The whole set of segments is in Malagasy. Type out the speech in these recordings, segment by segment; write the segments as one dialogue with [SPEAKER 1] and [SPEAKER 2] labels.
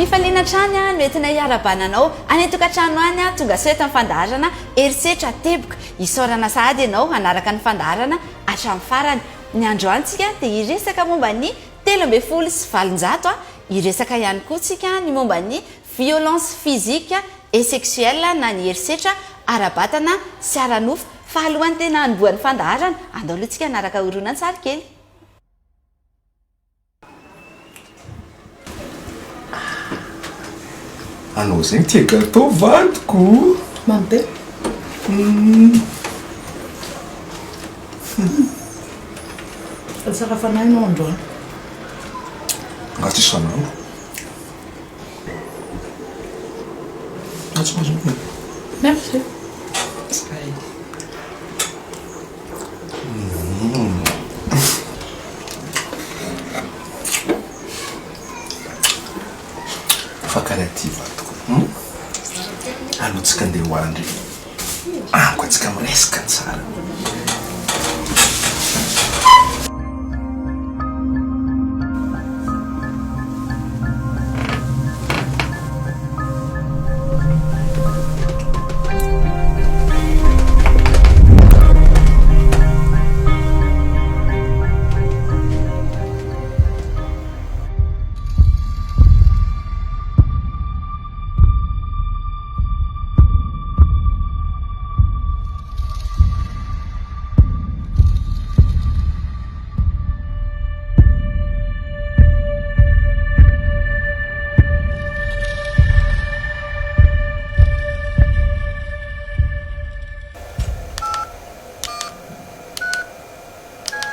[SPEAKER 1] Am-pifaliana hatrany no entinay hiarahabana anao any an-tokantrano any, tonga soa eto amin'ny fandaharana Herisetra Teboka. Isaorana sahady ianao hanaraka ny fandaharana hatramin'ny farany. Ny androany tsika dia hiresaka momba ny 813, hiresaka ihany koa tsika ny momba ny violence physique et sexuelle na ny herisetra ara-batana sy ara-nofo. Fa alohan'ny tena hanombohan'ny fandaharana, andao aloha tsika hanaraka horonantsary kely.
[SPEAKER 2] Anao zegny tia gâteau vadiko.
[SPEAKER 3] Mamy be. Tsara fanahy ianao androany.
[SPEAKER 2] Angaha tsy isan'andro? Angaha tsy mazoto?
[SPEAKER 3] Merci.
[SPEAKER 2] Fa karaha ty vadiko. Aleo tsika andeha hoandry. Amiko antsika miresaka tsara.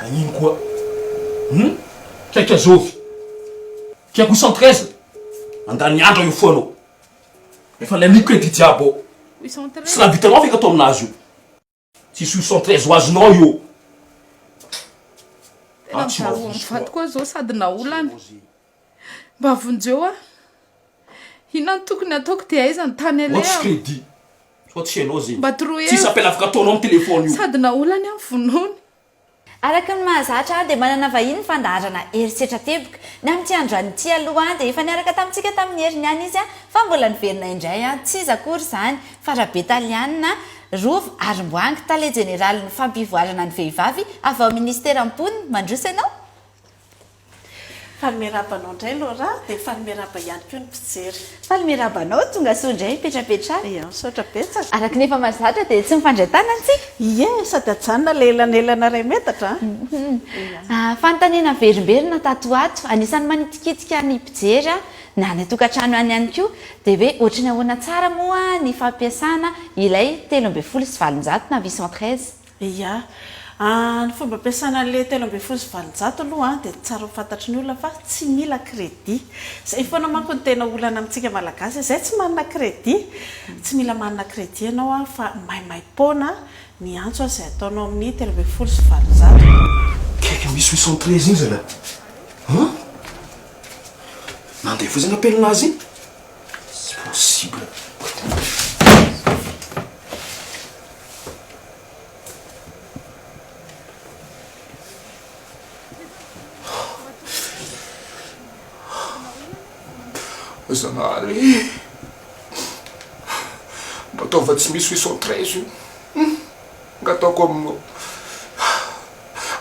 [SPEAKER 2] Nagnino koa? Hum? Kaiky azovy? Tiako 113? Andany andro io foanao. Efa laniako crédit jiaby ao. Tsy raha vitanao feky atao aminazy io. Tsisy 813 ho azonao io.
[SPEAKER 3] Tena mijaly ho an'ny vadiko aho izao sady naolana. Mba vonjeo aho. Inona no tokony hataoko dia aiza ny tany
[SPEAKER 2] Ao tsisy
[SPEAKER 3] alehako?
[SPEAKER 2] crédit. Sao tsy hainao zegny.
[SPEAKER 3] Mba toroy
[SPEAKER 2] Tsisy
[SPEAKER 3] hevitra.
[SPEAKER 2] appel afaka ataonao amin'ny téléphone io.
[SPEAKER 3] Sady naolany aho vonoiny.
[SPEAKER 1] Araka ny mahazatra dia manana vahiny ny fandaharana Herisetra Teboka. Ny amin'ity androany ity aloha dia efa niaraka tamintsika tamin'ny heriny ihany izy fa mbola niverina indray. Tsy iza akory izany fa Rabetaliana Rova Arimboahangy, Tale Jeneralin'ny Fampivoarana ny Vehivavy avy ao Ministeran'ny Mponina. Mandroso ianao.
[SPEAKER 4] Faly miarahaba anao indray Laura, dia faly miarahaba ihany koa ny mpijery.
[SPEAKER 1] Faly miarahaba anao, tonga soa indray mipetrapetraha.
[SPEAKER 4] Ia, misaotra betsaka.
[SPEAKER 1] Araka ny efa mahazatra dia tsy mifandray tanana isika.
[SPEAKER 4] Ie, sady ajanona ilay elanelana iray metatra an.
[SPEAKER 1] Ia. Fanontaniana miverimberina tato ho ato, anisan'ny manitikitika ny mpijery na any an-tokantrano any ihany koa, dia hoe ohatry ny ahoana tsara moa ny fampiasana ilay 813 na 813?
[SPEAKER 4] Ia. Ny fomba ampiasana an'ilay 813 aloha dia tsara ho fantatry ny olona fa tsy mila crédit. Izay foana manko no tena olana amintsika Malagasy, izay tsy manana crédit. Tsy mila manana crédit ianao fa maimaim-poana ny antso izay ataonao amin'ny 813.
[SPEAKER 2] Kaiky misy 813 iny zalahy an! Nandevozana appel-nazy iny? Tsy possible. Zanahary e! Mba ataova tsy misy 813 io. Hum! Angataoko aminao.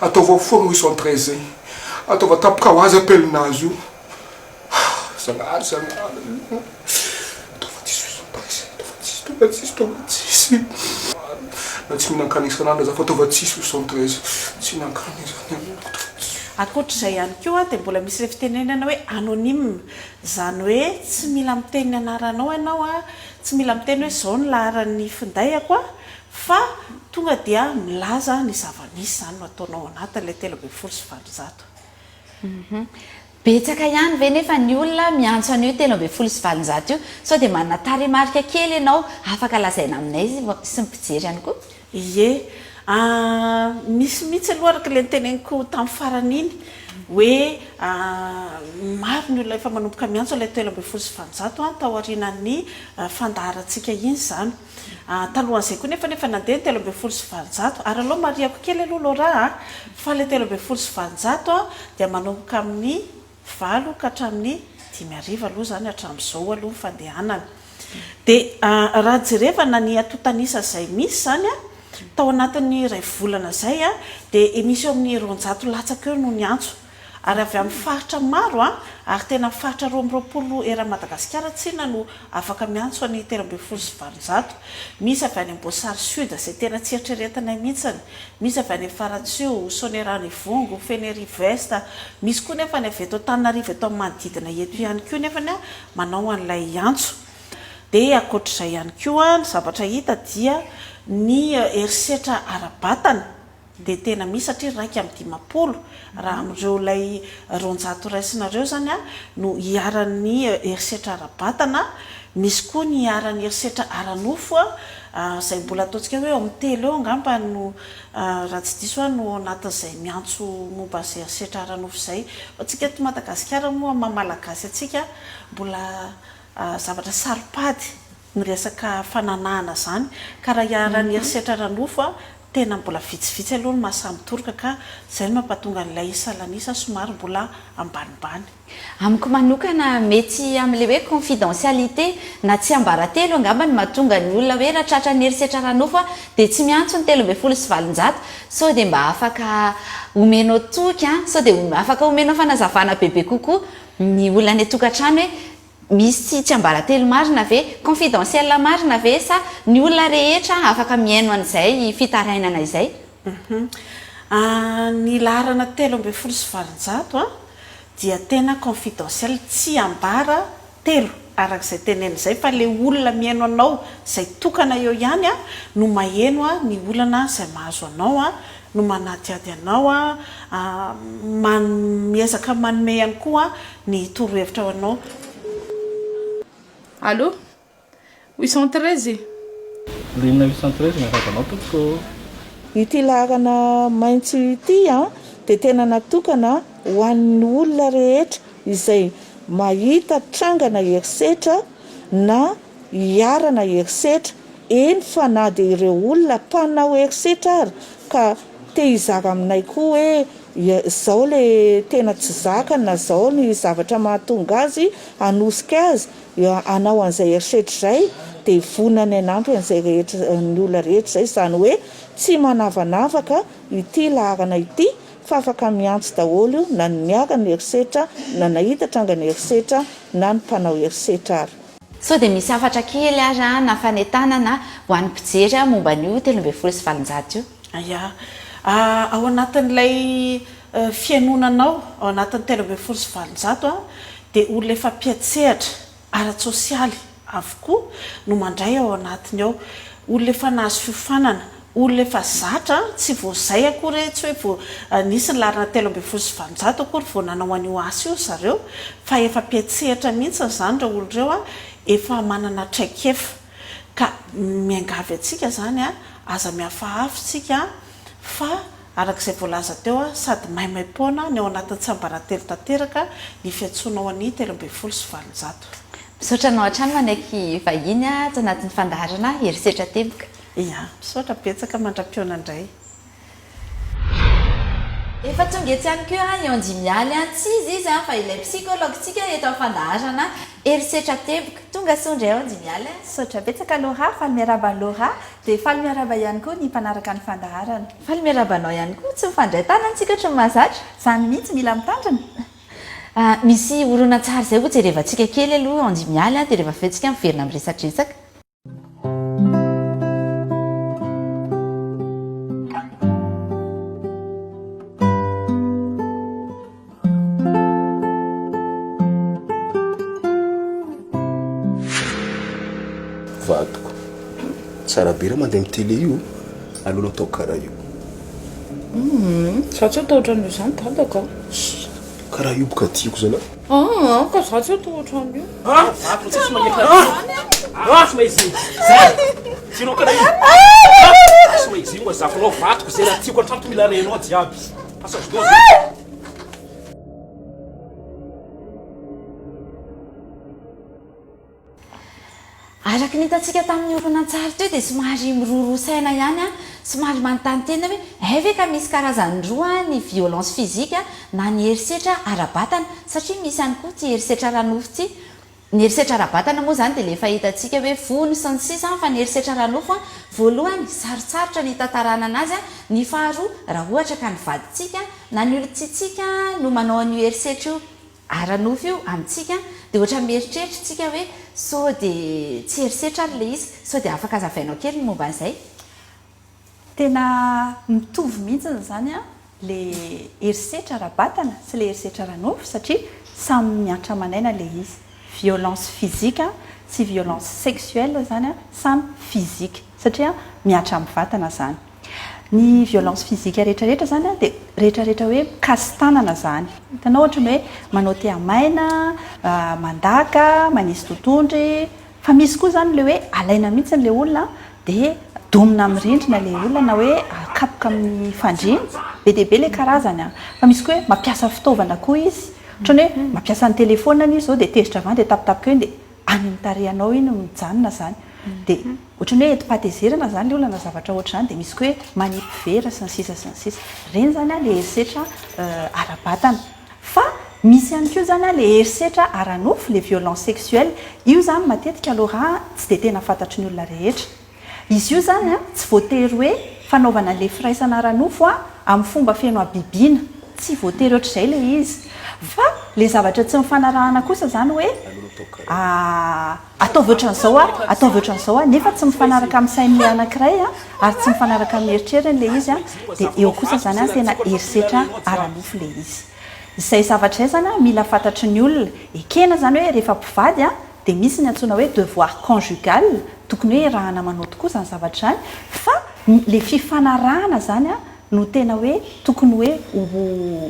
[SPEAKER 2] Ataovy ao foagna 813 zegny. Ataova tapaka ho azy appel-nazy io. Zanahary Zanahary. Ataova tsisy 813. Ataova tsisy, ataova tsisy, ataova tsisy. Na tsy mihinan-kanina isan'andro za fa ataova tsisy 813. Tsy hihinan-kanina izany aho. Ataova tsisy.
[SPEAKER 4] Ankoatr'izay ihany koa dia mbola misy ilay fitenenana hoe anonyme, izany hoe tsy mila miteny ny anaranao ianao, tsy mila miteny hoe izao ny laharan'ny finday-ako fa tonga dia milaza ny zava-misy izany no ataonao ao anatin'ilay 813.
[SPEAKER 1] Betsaka ihany ve nefa ny olona miantso an'io 813 io? Sao dia manana tarehimarika kely ianao afaka lazaina aminay sy ny mpijery ihany koa?
[SPEAKER 4] Ie. Misy mihitsy aloha araka ilay noteneniko tamin'ny farany iny hoe maro ny olona efa manomboka miantso ilay 813 taorianan'ny fandaharantsika iny izany. Talohan'izay koa nefa efa nandeha ny 813 ary aleo marihako kely aloha Laura a, fa ilay 813 dia manomboka amin'ny valo ka hatramin'ny 5000 aloha izany hatramin'izao aloha ny fandehanany. Dia raha jerevana ny antontan'isa izay misy izany tao anatin'ny iray volana izay dia misy eo amin'ny 200 latsaka eo no niantso ary avy amin'ny faritra maro ary tena faritra 22 eran'i Madagasikara tsinona no afaka miantso ny 813. Misy avy any Amboasary Sud izay tena tsy eritreretinay mihitsiny, misy avy any Faratsiho, Soanierana Ivongo, Fenerive Est, misy koa nefa ny avy eto Antananarivo eto amin'ny manodidina eto ihany koa nefany manao an'ilay antso. Dia ankoatr'izay ihany koa, ny zavatra hita dia ny herisetra ara-batana dia tena misy satria 51 raha amin'ireo ilay 200 raisinareo izany no iharan'ny herisetra ara-batana, misy koa ny iharan'ny herisetra ara-nofo izay mbola ataontsika hoe eo amin'ny telo eo angamba no raha tsy diso aho no ao anatin'izay miantso momba izay herisetra ara-nofo izay. Fa antsika eto Madagasikara moa amin'ny maha Malagasy antsika mbola zavatra saro-pady ny resaka fananahana izany ka raha iharan'ny herisetra ara-nofo tena mbola vitsivitsy aloha ny mahasahy mitoroka ka izay no mampatonga an'ilay salan'isa somary mbola ambanimbany.
[SPEAKER 1] Amiko manokana mety amin'ilay hoe confidentialité na tsiambaratelo angamba no mahatonga ny olona hoe raha tratran'ny herisetra ara-nofo aho dia tsy miantso ny 813 sao dia mba afaka omenao toky an, sao dia afaka omenao fanazavana bebe kokoa ny olona any an-tokantrano hoe misy tsiambaratelo marina ve, confidentiel marina ve sa ny olona rehetra afaka mihaino an'izay fitarainana izay?
[SPEAKER 4] Ny laharana 813 dia tena confidentiel, tsy ambara telo araka izay tenenina izay fa ilay olona mihaino anao izay tokana eo ihany no maheno ny olana izay mahazo anao, no manadihady anao, miezaka manome ihany koa ny torohevitra ho anao.
[SPEAKER 3] Allo? 813 e!
[SPEAKER 5] Ligne 813 miarahaba anao tompoko ô!
[SPEAKER 6] Ity laharana maitso ity dia tena natokana ho an'ny olona rehetra izay mahita trangana herisetra na iharana herisetra, eny fa na dia ireo olona mpanao herisetra ary ka te hizara aminay koa hoe izao le tena tsy zakany na izao ny zavatra mahatonga azy hanosika azy hanao an'izay herisetra izay dia vonona ny hanampy an'izay rehetra ny olona rehetra izay, izany hoe tsy manavanavaka ity laharana ity fa afaka miantso daholo na ny niharan'ny herisetra na nahita trangana herisetra na ny mpanao herisetra ary.
[SPEAKER 1] Sao dia misy hafatra kely ary na fanentanana ho an'ny mpijery momba an'io 813 io?
[SPEAKER 4] Aya. Ao anatin'ilay fihainoana anao, ao anatin'ny 813 dia olona efa mpiantsehatra ara-tsosialy avokoa no mandray ao anatiny ao. Olona efa nahazo fiofanana, olona efa zatra, tsy vao izay akory hoe tsy hoe vao nisy ny laharana 813 akory vao nanao an'io asa io ry zareo fa efa mpiantsehatra mihitsy izany ireo olona ireo, efa manana traikefa. Ka miangavy antsika izany, aza mihafahafa isika fa araka izay voalaza teo, sady maimaim-poana ny ao anatin'ny tsiambaratelo tanteraka ny fiantsoana ao an'i 813.
[SPEAKER 1] Misaotra anao hatrany manaiky vahiny ato anatin'ny fandaharana Herisetra Teboka.
[SPEAKER 4] Ia, misaotra betsaka mandra-pihaona indray.
[SPEAKER 1] Efa tonga eto ihany koa i Andy Mialy, tsy iza izy fa ilay psychologue-ntsika eto amin'ny fandaharana Herisetra Teboka. Tonga soa indray Andy Mialy.
[SPEAKER 7] Misaotra betsaka Laura, faly miarahaba an'i Laura, dia faly miarahaba ihany koa ny mpanaraka ny fandaharana.
[SPEAKER 1] Faly miarahaba anao ihany koa, tsy mifandray tanana isika ohatry ny mahazatra.
[SPEAKER 7] Izany mihitsy, mila mitandrina.
[SPEAKER 1] Misy horonantsary izay ho jerevantsika kely aloha Andy Mialy dia rehefa avy eo tsika miverina miresadresaka.
[SPEAKER 2] Vadiko. Tsara be raha mandeha amin'ny télé io, aleonao atao karaha io.
[SPEAKER 3] Humm, za tsy hatahotra an'io zany dadako a.
[SPEAKER 2] Karaha io boka tiako zalahy.
[SPEAKER 3] Aa, ka za tsy hatahotra an'io.
[SPEAKER 1] Araka ny hitantsika tamin'ny horonantsary teo dia somary miroroa saina ihany aho, somary manontany tena hoe hay ve ka misy karazany roa ny violence physique na ny herisetra ara-batana satria misy ihany koa ity herisetra ara-nofo ity. Ny herisetra ara-batana moa izany dia ilay efa hitantsika hoe vono sy ny sisa fa ny herisetra ara-nofo voalohany sarotsarotra ny hitantarana anazy, ny faharoa raha ohatra ka ny vadintsika na ny olon-tiantsika no manao an'io herisetra io ara-nofo io amintsika dia ohatra mieritreritra isika hoe sao dia tsy herisetra ary ilay izy, sao dia afaka azavainao kely ny momba an'izay?
[SPEAKER 7] Tena mitovy mihitsy izany ilay herisetra ara-batana sy ilay herisetra ara-nofo satria samy mihatra aman'aina ilay izy. Violence physique sy violence sexuelle izany samy physique satria mihatra amin'ny vatana izany. Ny violence physique rehetra rehetra zany dia rehetra rehetra hoe mikasi-tanana zany. Hitanao ohatra ny hoe manao tehamaina, mandaka, manisy totohondry, fa misy koa zany ilay hoe alaina mihitsy ilay olona dia domina amin'ny rindrina ilay olona na hoe akapoka amin'ny fandriana, be dia be ilay karazany an. Fa misy koa hoe mampiasa fitaovana koa izy, ohatra ny hoe mampiasa ny telephone-ny izy zao dia tezitra avy any dia tapitapika eo iny dia any amin'ny tarehinao iny mijanona izany. Dia ohatran'ny hoe entim-pahatezerana izany ilay olona na zavatra ohatr'izany dia misy koa hoe manipy vera sy ny sisa sy ny sisa. Ireny izany ilay herisetra ara-batana. Fa misy ihany koa izany ilay herisetra ara-nofo, ilay violence sexuelle. Io izany matetika aloha tsy dia tena fantatry ny olona rehetra. Izy io izany tsy voatery hoe fanaovana an'ilay firaisana ara-nofo amin'ny fomba feno habibiana. Tsy voatery ohatr'izay ilay izy. Fa ilay zavatra tsy nifanarahana kosa izany hoe ataovy ohatran'izao aho, ataovy ohatran'izao aho, nefa tsy mifanaraka amin'ny sain'ilay anankiray ary tsy mifanaraka amin'ny eritreriny ilay izy, dia eo kosa izany tena herisetra ara-nofo ilay izy. Izay zavatra izay izany mila fantatry ny olona. Ekena izany hoe rehefa mpivady dia misy ny antsoina hoe devoir conjugal, tokony hoe iarahana manao tokoa izany zavatra izany, fa ilay fifanarahana izany no tena hoe tokony hoe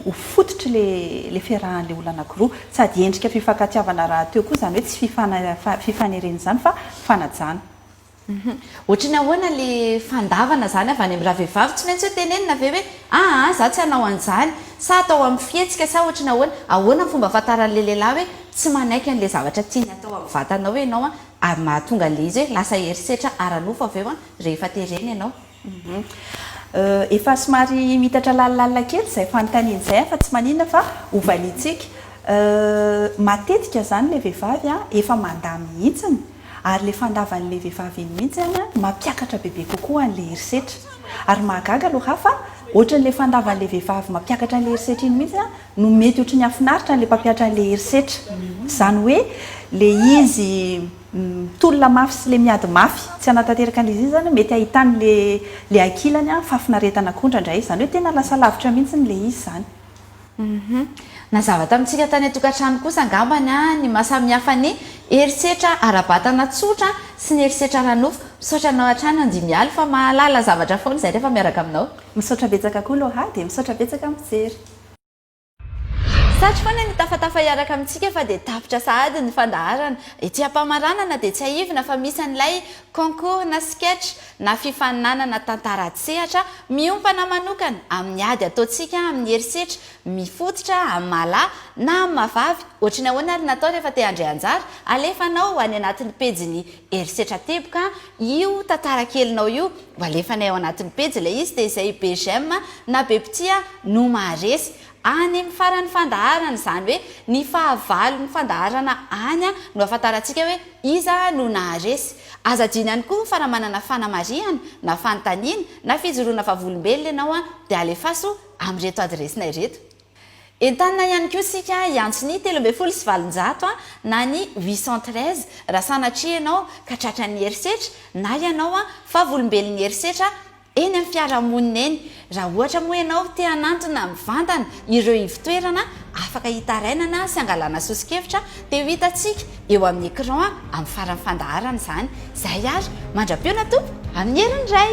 [SPEAKER 7] ho fototry ilay fiarahan'ilay olona anankiroa. Sady endrika fifankatiavana rahateo koa izany hoe tsy fifanerena izany fa fanajana.
[SPEAKER 1] Ohatry ny ahoana le fandavana zany avy any amin'ny ravehivavy? Tsy maintsy hoe tenenina ve hoe aa za tsy hanao an'izany sa atao amin'ny fihetsika sa ohatry ny ahoana? Ahoana ny fomba ahafantaran'le lehilahy hoe tsy manaiky an'le zavatra tiany atao amin'ny vatanao ianao an ary mahatonga an'le izy hoe lasa herisetra ara-nofo avy eo an rehefa terena ianao?
[SPEAKER 7] Efa somary miitatra lalindalina kely izay fanontaniana izay fa tsy maninona fa hovaliantsika. Matetika izany ilay vehivavy efa mandà mihitsiny Ary ilay fandavan'ilay vehivavy iny mihitsy an mampiakatra bebe kokoa an'ilay herisetra. Ary mahagaga aloha fa ohatran'ilay fandavan'ilay vehivavy mampiakatra an'ilay herisetra iny mihitsy an no mety ohatran'ny hahafinaritra an'ilay mpampihatra an'ilay herisetra. Izany hoe ilay izy mitolona mafy sy ilay miady mafy tsy hanatanteraka an'ilay izy iny izany mety ahitan'ilay ilay ankilany fahafinaretana koa indraindray. Izany hoe tena lasa lavitra mihitsy ilay izy izany.
[SPEAKER 1] Nazava tamintsika tany an-tokantrano kosa angambany ny maha samihafa ny herisetra ara-batana tsotra sy ny herisetra ara-nofo. Misaotra anao hatrany Andy Mialy fa mahalala zavatra foana izahay rehefa miaraka aminao.
[SPEAKER 7] Misaotra betsaka koa Laura dia misaotra betsaka mijery.
[SPEAKER 1] Satry foana ny tafatafa hiaraka amintsika fa dia tapitra sahady ny fandaharana. Ety am-pamaranana dia tsiahivina fa misy an'ilay concours na sketch na fifaninanana tantara an-tsehatra miompana manokana amin'ny ady ataontsika amin'ny herisetra mifototra amin'ny maha lahy na amin'ny maha vavy. Ohatry ny ahoana ary ny atao rehefa te handray anjara? Alefanao any anatin'ny pejin'ny Herisetra Teboka io tantara kelinao io, ho alefanay ao anatin'ny pejy ilay izy dia izay be j'aime na be mpitia no maharesy. Any amin'ny faran'ny fandaharana, izany hoe ny fahavalon'ny fandaharana any no ahafantarantsika hoe iza no naharesy. Aza adino ihany koa fa raha manana fanamarihana na fanontaniana na fijoroana vavolombelona ianao dia alefaso amin'ireto adiresinay ireto. Entanina ihany koa isika hiantso ny 813 na ny 813 raha sanatria ianao ka tratran'ny herisetra na ianao vavolombelon'ny herisetra eny amin'ny fiarahamonina eny. Raha ohatra moa ianao te hanantona mivantana ireo ivon-toerana afaka hitarainana sy hangalana soso-kevitra dia ho hitantsika eo amin'ny écran amin'ny faran'ny fandaharana izany. Izay ary, mandra-pihaona tompoko amin'ny herin'ny iray!